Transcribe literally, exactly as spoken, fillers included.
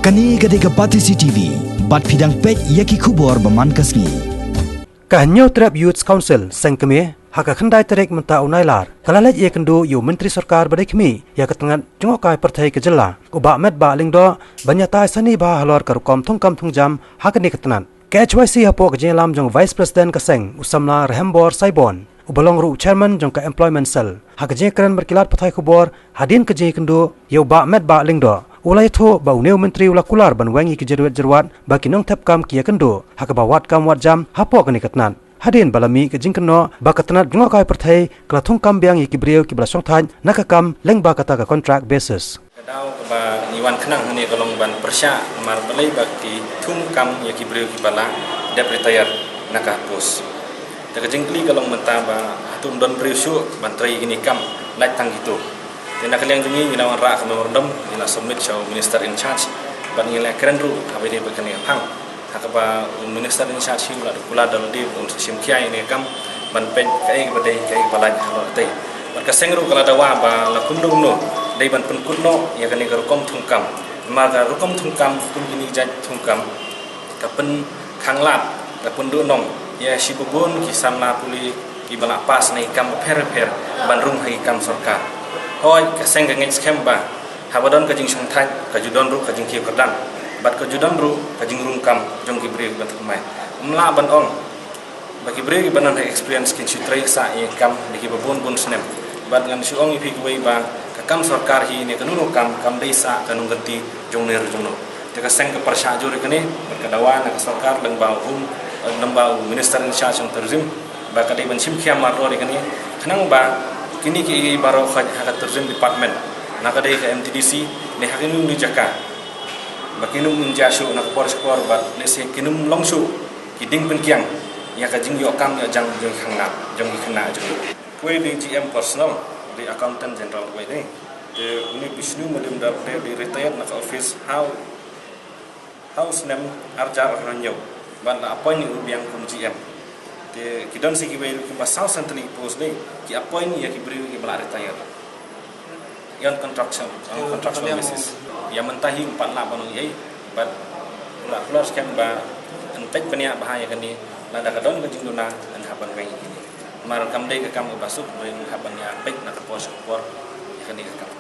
Kane ka dei ka Batesi T V, bad phi dang peit ïa ki khubor ba man ka sngi. Ka Hynñiewtrep Youth Council Seng Kmie, ha ka khyndai tarik mynta u Nailar, ka la leit ïakynduh ïa u Myntri Sorkar ba dei khmih ïa ka tnat jngohkai pyrthei ka jylla, u Bah Metbah Lyngdoh, ban ïatai sani bha halor ka rukom thungkam thungjam ha kane ka tnat. Ka H Y C hapoh ka jingïalam jong Vice President ka seng, u samla Rehembor Saibon, uba long ruh u Chairman jong ka Employment Cell, ha ka jingkren bad ki lad pathai khubor hadien ka jingïakynduh ïa u Bah Metbah Lyngdoh, u la ïathuh ba une u myntri u la kular ban weng ïa ki jyrwet jyrwat ba ki nongthep kam ki ïakynduh ha kaba wad kam wad jam hapoh kane ka tnat. Hadien ba la mih ka jingkynnoh ba ka tnat jngohkai pyrthei ka la thungkam biang ïa ki briew kiba la shongthait na ka kam lyngba kata ka contract basis. Ka daw kaba ngi wan khnang hangne ka long ban pyrshah namar balei ba ki thungkam ïa ki briew kiba la dep retire na ka post. Te ka jingkylli ka long mynta ba hato ym don briew shuh ban trei ïa kine ki kam, lait tang kito. Te na ka liang jong ngi, ngi la wanrah ka memorandum, ngi la submit sha u Minister in charge, bad ngi la kren ruh haba ïadei bad kane ka phang. Ha kaba u Minister in charge hi u la kular da lade ba un sa shim khia ïa kane ka kam ban peit kaei kaba dei kaei kaba lait halor kata. Bad ka seng ruh ka la dawa ba la kumno kumno dei ban pynkut noh ïa kane ka rukom thungkam. Namar ka rukom thungkam kum kine ki jait thungkam ka pynkhang lad, ka pynduh nong ïa shibun ki samla pule kiba la pass na ki kam bapher bapher ban rung ha ki kam sorkar. Hooid, ka seng ka ngeit skhem ba haba don ka jingshongthait ka ju don ruh ka jingkiew kyrdan, bad ka ju don ruh ka jingrung kam jong ki briew kiba thymmai. Ym lah ban ong ba ki briew kiba don ha experience kin shu trei sah ïa ki kam da kiba bun bun snem. Bad ngan shu ong ïa phi kawei ba ka kam sorkar hi ne kano kano kam kam dei sah ka nongkynti jong ne ruh jong no. Te ka seng ka pyrshah jur ïa kane bad ka dawa na ka sorkar lyngba u Home, lyngba u Minister in charge jong Tourism, ba ka dei ban shim khia marwei ïa kane, khnang ba kine kiei kiei baroh khoit ha ka Tourism Department, na ka dei ka M T D C ne ha kino kino ki jaka, ba kin ym jia shuh na ka por sha ka por bad lehse kin ym long shuh ki dieng pynkiang ïa ka jingïoh kam ïoh jam jong ki khynnah, jong ki khynnah jong ngi. Kawei dei G M personal, dei Accountant General kawei dei. Te une u Bishnu Majumdar te u dei retired na ka office ha u, ha u snem ar hajar arphew hynñiew, bad la appoint ïa u biang kum G M. Te ki don sa kiwei ruh kiba saw san tylli ki post dei, ki appoint ïa ki briew kiba la retire. Ïa on contraction, on contractual basis. Ïa mynta hi ym pat lah ban ong ei ei, bad u la kular skhem ba yn peit bniah bha ïa kane, lada ka don ka jingduna yn hap ban weng ïa kine. Namar kam dei ka kam kaba suk, hynrei yn hap ban ïa peit na ka por sha ka por ïa kane ka kam.